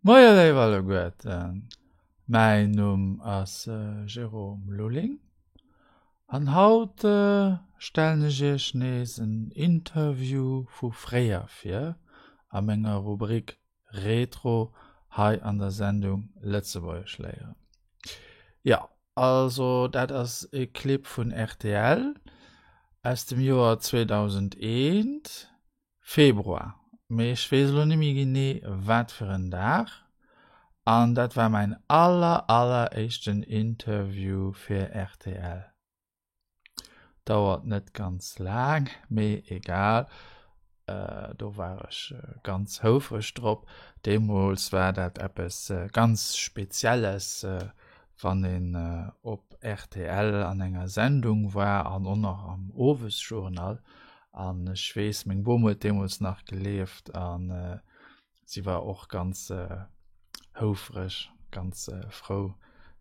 Moie léif alleguerten, mäin Numm ass Jérôme Lulling an haut stellen ech iech nees en Interview vu fréier vir a menger Rubrik Retro hei an der Sendung Lëtzebuergesch léieren. Jo, also dat ass e Clip vun rtl aus dem Joer 2001. Februar, mee ech weess elo net méi genee wat fir en Dag, an dat war mäin aller aller éischten Interview fir rtl. Dauert net ganz laang, mee egal, do war ech ganz houfreg drop. Deemools war dat eppes ganz Spezielles, wann een op rtl an enger Sendung war an och nach am Owesjournal. An ech weess, meng Bom huet deemools nach gelieft an si war och ganz houfreg, ganz frou,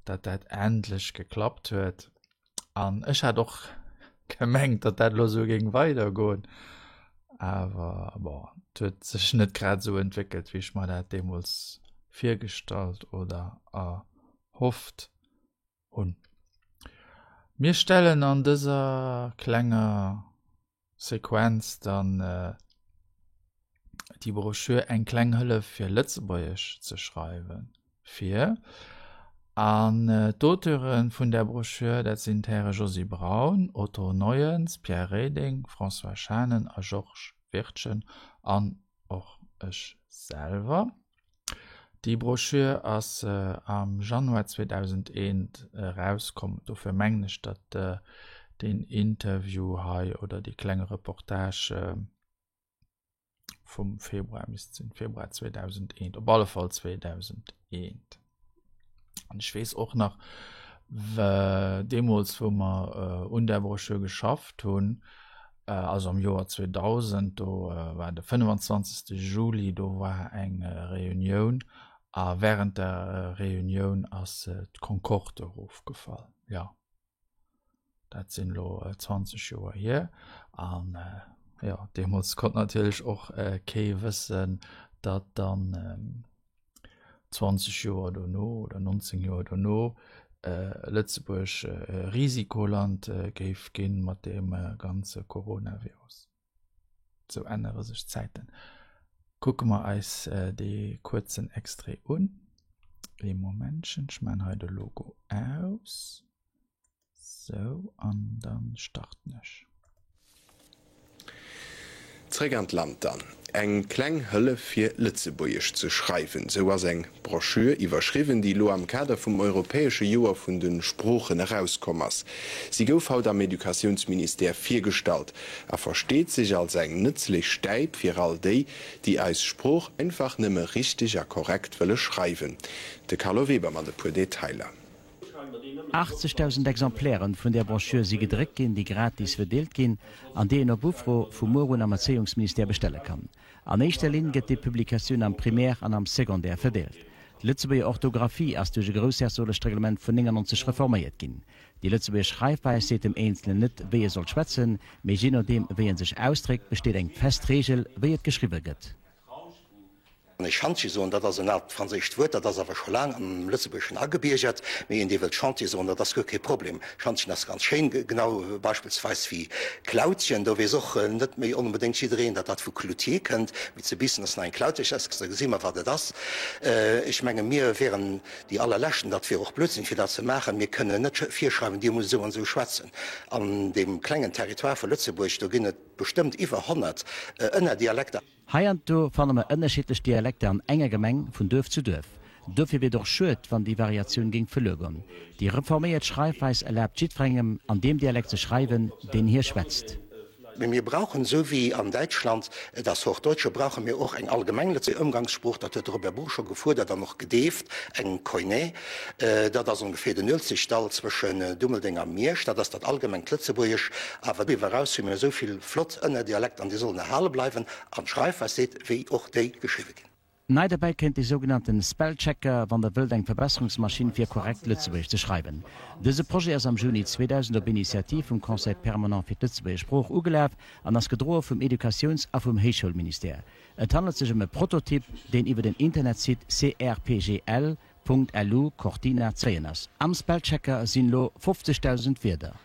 datt dat endlech geklappt huet. An ech hat och gemengt, datt dat elo esou géing weidergoen. Awer bon, et huet sech net grad esou entwéckelt, wéi ech mer dat deemools virgestallt oder erhofft hunn. Mir stellen an dëser klenger Sequenz dann déi Broschür Eng kleng Hëllef fir Lëtzebuergesch ze schreiwen vir. An d'Auteure vun där Broschür, dat sinn d'Häre Josy Braun, Otto Neuens, Pierre Reding, François Schanen a Georges Wirtgen an och ech selwer. Déi Broschür ass am Januar 2001 erauskomm. Dofir mengen ech, datt deen Interview hei oder dee klenge Reportage vum Februar misst sinn, Februar 2001, op alle Fall 2001. An ech weess och nach, deemools wou mer un där Broschür geschafft hunn, also am Joer 2000, do war de 25. Juli, do war eng Reunioun a während der Reunioun ass d'Concorde erofgefall. Jo, dat sinn elo 20 Joer hier. An jo, deemools konnt natierlech och kee wëssen, datt dann 20 Joer dono oder 19 Joer dono Lëtzebuerg e Risikoland géif ginn mat deem ganze Coronavirus. Sou ännere sech d'Zäiten. Kucke mer eis dee kuerzen Extrait un. Ee Momentchen, ech maan hei de Logo aus. Sou, an dann starten ech. Zréck an d'Land dann. Eng kleng Hëllef fir Lëtzebuergesch ze schreiwen, sou ass eng Broschür iwwerschriwwen, déi elo am Kader vum europäesche Joer vun de Sproochen erauskomm ass. Si gouf haut am Educatiounsministère virgestallt a versteet sech als eng nëtzlech Stäip fir all déi, déi eis Sprooch einfach nëmme richteg a korrekt wëlle schreiwen. De Carlo Weber mat e puer Detailer. 80.000 Exemplairen vun där Broschür si gedréckt ginn, déi gratis verdeelt ginn an déi een op Ufro vu muer un am Erzéiungsministère bestelle kann. An éischter Linn gëtt déi Publikatioun am Primaire an am Secondaire verdeelt. D'Lëtzebuerger Orthografie ass duerch e groussherzoglecht Reglement vun 99 reforméiert ginn. Déi lëtzebuergesch Schreifweis seet dem Eenzelen net, wéi e soll schwätzen, mee jee nodeem wéi en sech ausdréckt, besteet eng fest Reegel, wéi et geschriwwe gëtt. An ech Schantje soen, dat ass en aalt franséischt Wuert, dat ass awer scho laang am Lëtzebuergeschen agebiergert. Mee een, dee wëllt Chantier soen, dat ass guer kee Problem. Schantjen ass ganz schéin, genau beispillsweis wéi Klautjen. Do weess och net méi onbedéngt jiddereen, datt dat vu Cloutier kënnt. Mee zu Biissen ass nach eng Klauterches, da gesi mer, wat et ass. Ech menge mir wieren déi allerleschten, dat wier och Blödsinn, fir dat ze maachen. Mir kënnen net virschreiwen, Dir musst esou an esou schwätzen. An deem klengen Territoire vu Lëtzebuerg, do ginn et bestëmmt iwwer 100 Ënnerdialekter. Heiansdo fanne mer ënnerschiddlech Dialekter an enger Gemeng, vun Duerf zu Duerf. Dofir wier et och schued, wann déi Variatioun géing verluer gon. Déi reforméiert Schreifweis erlaabt jiddwerengem, an deem Dialekt ze schreiwen, deen hie schwätzt. Mee mir brauchen, esou wéi an Däitschland das Hochdeutsche, brauche mir och eng allgemeng Lëtzebuerger Ëmgangssprooch. Dat huet de Robert Bourg scho gefuerdert an och gedeeft, eng Koiné. Dat ass ongeféier den Uelzechtdall zwëschen Dummeldeng a Miersch. Dat ass dat allgemengt Lëtzebuergesch. Awer doriwwer eraus hu mir esou vill flott Ënnerdialekter an déi sollen erhale bleiwen an d'Schreifweis seet, wéi och déi geschriwwe ginn. Nei derbäi kënnt de sougenannte Spellchecker, wann der wëllt eng Verbesserungsmaschinn fir korrekt Lëtzebuergesch ze schreiwen. Dëse Projet ass am Juni 2000 op Initiativ vum Conseil permanent fir d'Lëtzebuerger Sprooch ugelaf an ass gedroe vum Educatiouns a vum Héichschoulministère. Et handelt sech ëm e Prototyp, deen iwwer den Internetsite crpgl. Lu, Cortina z'kréien ass. Am Spellchecker sinn lo 50.000 Wierder.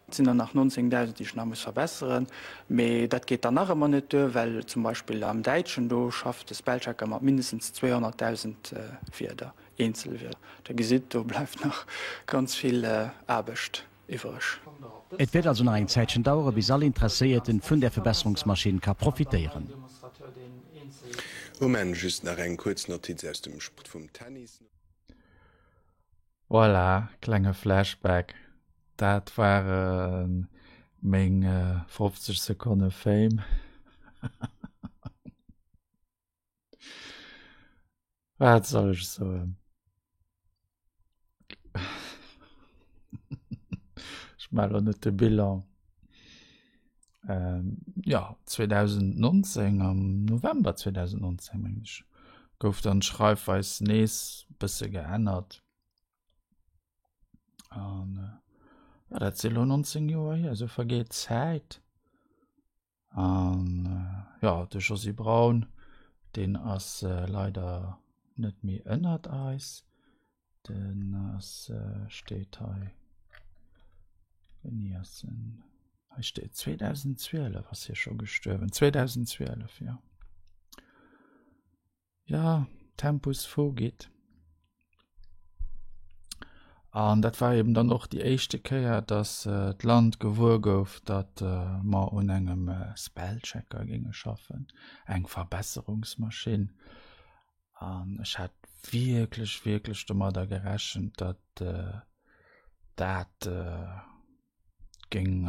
Et sinn der nach 19.000, déi ech nach muss verbesseren. Mee dat geet dann nach ëmmer net duer, well zum Beispill am Däitschen, do schafft de Spellchecker mat mindestens 200.000 Wierder, Eenzelwierder. Der gesitt, do bleift nach ganz vill Aarbecht iwwereg. Et wäert also nach eng Zäitchen dauere bis all Interesséierten vun där Verbesserungsmaschinn ka profitéieren. Um Enn just nach eng kuerz Notiz aus dem Sport vum Tennis. Voilà, klenge Flashback. Dat ware meng 50 Sekonne Fame. Wat soll ech soen? Ech maache lo net de Bilan. Jo, 2019, am November 2019 meng ech, gouf dann d'Schreifweis nees bësse geännert. An jo, dat si lo 19 Joer hier, esou vergeet d'Zäit. An jo, de Josy Braun, deen ass leider net méi ënnert eis. Den ass, steet hei, wéini ass en, hei steet 2012 ass hie scho gestuerwen, 2012, jo. Ja, Tempus fugit. An dat war eben dann och déi éischte Kéier, dass d'Land gewuer gouf, datt mer un engem Spellchecker géinge schaffen, eng Verbesserungsmaschinn. An ech hat wierklech, wierklech domadder gerechent, datt dat géing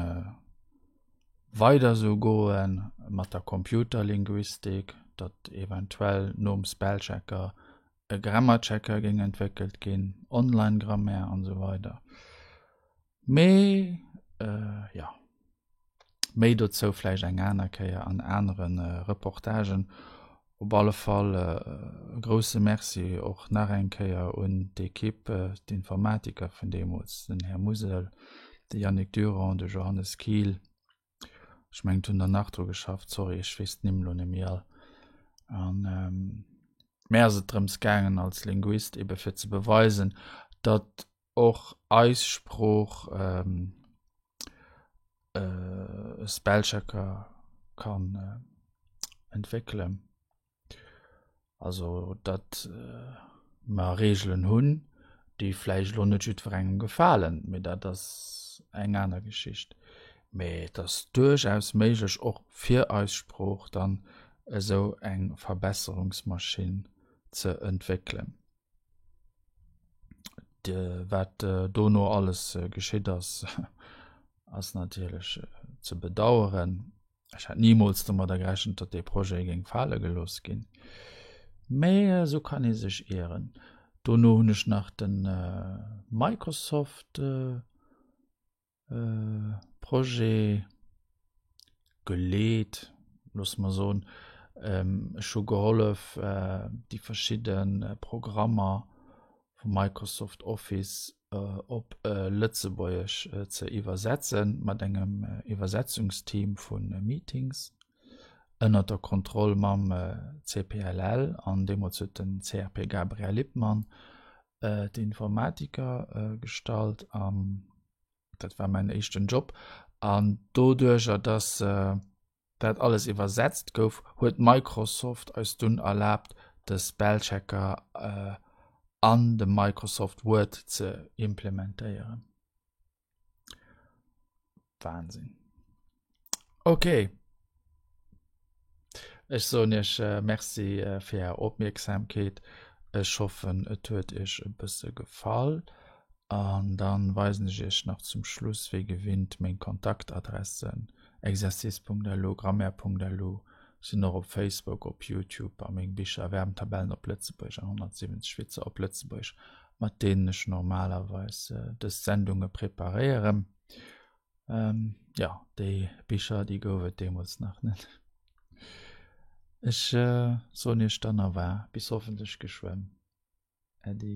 weider esou goe mat der Computerlinguistik, datt eventuell nom Spellchecker e Grammarchecker géing entwéckelt ginn, Online-Grammaire an esou weider. Mee jo, méi dozou vläicht eng aner Kéier an anere Reportagen. Op alle Fall e grousse Merci och nach eng Kéier un d'Equipe, d'Informatiker vun deemools, den Här Musel, de Yannick Durand, de Johannes Kiel, ech mengen et hunn der nach dru geschafft, sorry ech weess d'Nimm elo net méi all. An mär ass et drëms gaangen als Linguist ebe fir ze beweisen, datt och eis Sprooch e Spellchecker kann entwéckelen. Also datt mer Reegelen hunn, déi vläicht elo net jiddwerengem gefalen, mee dat ass eng aner Geschicht. Mee et ass duerchaus méiglech och fir eis Sprooch dann esou eng Verbesserungsmaschinn ze entwéckelen. Wat dono alles geschitt ass, ass natierlech ze bedaueren. Ech hätt nimools domadder gerechent, datt dee Projet géing fale gelooss ginn. Mee esou kann ee sech ieren. Dono hunn ech nach de Microsoft. Projet geleet, loosse mer soen. Ech hu gehollef déi verschidde Programmer vu Microsoft Office op Lëtzebuergesch ze iwwersetzen, mat engem Iwwersetzungsteam vu Meetings ënnert der Kontroll mam CPLL an deemools huet den CRP Gabriel Lippmann d'Informatiker gestallt an dat war mäin éischten Job. An doduercher, dass dat alles iwwersetzt gouf, huet Microsoft eis dunn erlaabt, de Spellchecker an de Microsoft Word ze implementéieren. Wahnsinn. Okay. Ech soen Iech äh, Merci äh, fir Är Opmierksamkeet. Ech hoffen, et huet Iech e bësse gefall. An dann weisen ech Iech nach zum Schluss, wéi gewinnt, meng Kontaktadressen, exercice.lu, grammaire.lu, sinn och op Facebook, op YouTube a meng Bicher Verbenttabellen op Lëtzebuergesch an 170 Witzer op Lëtzebuergesch, mat deenen ech normalerweis dës Sendunge preparéieren. Ähm, ja, déi Bicher, déi gouf et deemools nach net. Ech soen iech dann au revoir, bis hoffentlech geschwënn. Äddi.